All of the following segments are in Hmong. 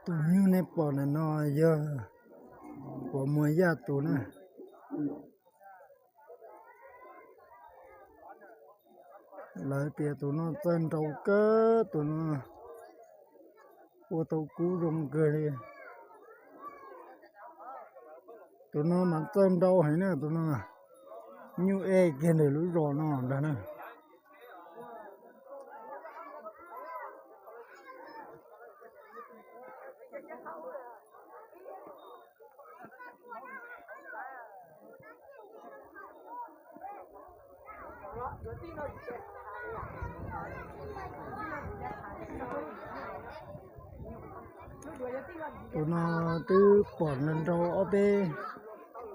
Tus nyuj nej pom ntawm no yog Pov Muas Yaj tus na. Lawv tias tus no txawj nrau kawg, tus no ua tau kub zoo kawg li. Tus no mas txawj nrau heev na, tus no nyuj ej kiag ntawm lub zos no ntag na. Tus no twb pom nrau ob peb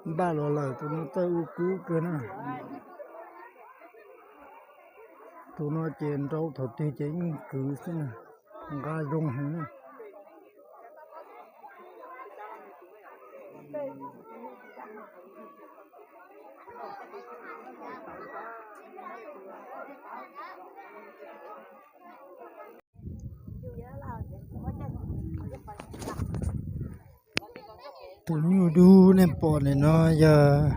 npaj los lawm, tus no txawj ua kub kawg na. Tus no ces nrau thaum twg ces yeej kwv xwb na, nqa zoo heev na. Tus nyuj dub nej pom ntawm no yog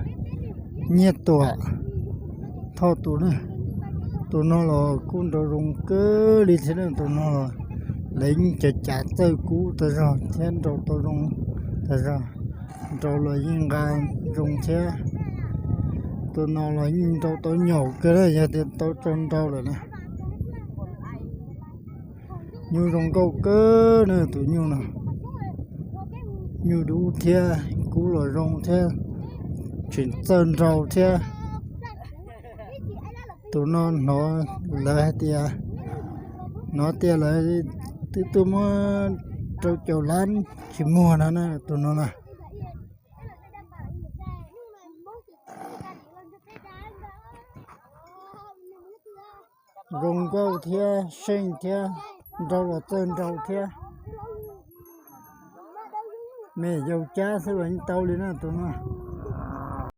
Nyiaj Tuam Thoj tus na. Tus no los kuj nrau zoo kawg li thiab na, tus no los lawv yeej cav cav txawj kub tag zog thiab nrau tau zoo tag zog, nrau los yeej nqa zoo thiab. Tus no los yeej nrau tau nyaum kawg na, yog tias tau tso nrau lawm na. Nyuj zoo nkauj kawg na tus nyuj no. Nyuj dub thiab kub los zoo thiab, tseem txawj nrau thiab. Tus no hnov lawv hais tias, hnov tias lawv twb tuaj muab rau caum lab tsis muag no na tus no na. Zoo nkauj thiab seej thiab, nrau los txawj nrau thiab. Me yau cab xwb los yeej tau li na tus no.